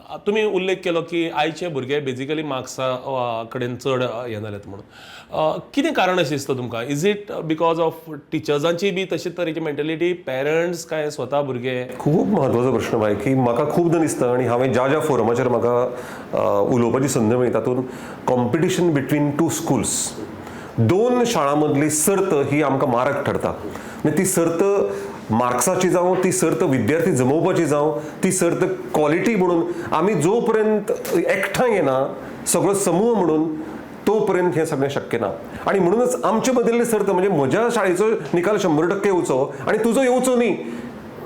तुमी उल्लेख केलो की आयचे भुरगे बेजिकली मार्क्सा कडेन चड हें जाल्यात म्हणून. कितें कारण अशें दिसता तुमकां? Is it because of टिचर्सांची बी तशे तरेची मेंटेलिटी, पेरंट्स, काय स्वता भुरगे? खूब म्हत्वाचो प्रश्न भाई, की म्हाका खूबदां दिसता आनी हांवें ज्या ज्या फोरमाचेर म्हाका उलोवपाची संद मेळ्ळी, तातूंत कॉम्पिटिशन बिटवीन टू स्कुल्स, दोन शाळां मदली सर्त ही आमकां मारक ठरता. म्हणजे ती सर्त मार्क्साची जावं, ती सर्त विद्यार्थी जमोवपाची जावं, ती सर्त क्वॉलिटी म्हणून, आमी जो पर्यंत एकठांय येना सगळो समूह म्हणून, तो पर्यंत हें सगळें शक्य ना. आनी म्हणूनच आमचे मदली सर्त म्हणजे म्हज्या शाळेचो निकाल 100% येवचो आनी तुजो येवचो न्ही,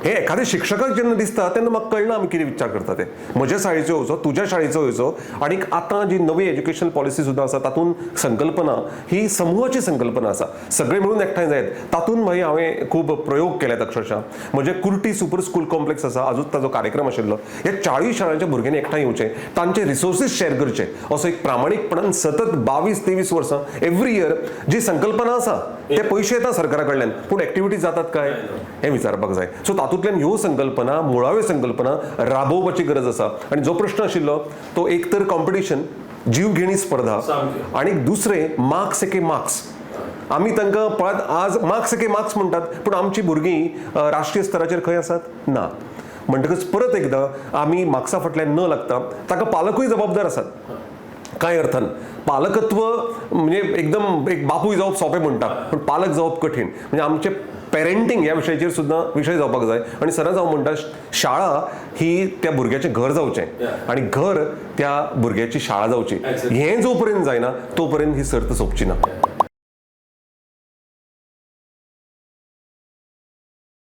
हे एखाद्या शिक्षकाक जेन्ना दिसता तेन्ना म्हाका कळना आमी कितें विचार करता ते. म्हज्या शाळेचो येवचो, तुज्या शाळेचो येवचो. आनी आतां जी नवी एज्युकेशन पॉलिसी सुद्दां आसा, तातूंत संकल्पना ही समूहाची संकल्पना आसा, सगळे मिळून एकठांय जायत. तातूंत मागीर हांवें खूब प्रयोग केल्यात. अक्षरशः म्हजें कुर्टी सुपर स्कूल कॉम्प्लेक्स आसा, आजूच ताजो कार्यक्रम आशिल्लो. ह्या 40 शाळांच्या भुरग्यांनी एकठांय येवचें, तांचे रिसोर्सीस शेअर करचे, असो एक प्रामाणीकपणान सतत 22-23 वर्सां एवरी इयर जी संकल्पना आसा. ते पयशे येता सरकारा कडल्यान, पूण एक्टिविटी जातात काय हें विचारपाक जाय. सो तातूंतल्यान ह्यो संकल्पना, मुळाव्यो संकल्पना राबोवपाची गरज आसा. आनी जो प्रश्न आशिल्लो तो एक तर कॉम्पिटिशन, जीवघेणी स्पर्धा आणि दुसरें मार्क्स एके मार्क्स. आमी तांकां पळयात, आज मार्क्स एके मार्क्स म्हणटात, पूण आमची भुरगीं राष्ट्रीय स्तराचेर खंय आसात? ना. म्हणटकच परत एकदां आमी मार्क्सा फाटल्यान न लागता, ताका पालकूय जबाबदार आसात. कांय अर्थान पालकत्व म्हणजे एकदम एक बापूय जावप सोंपें म्हणटा, पूण पालक जावप कठीण. म्हणजे आमचें पेरेंटींग ह्या विशयाचेर सुद्दां विशय जावपाक जाय. आनी सदांच हांव म्हणटा, शाळा ही त्या भुरग्याचें घर जावचें आनी घर त्या भुरग्याची शाळा जावची. हें जो पर्यंत जायना तो पर्यंत ही सर्त सोंपची ना.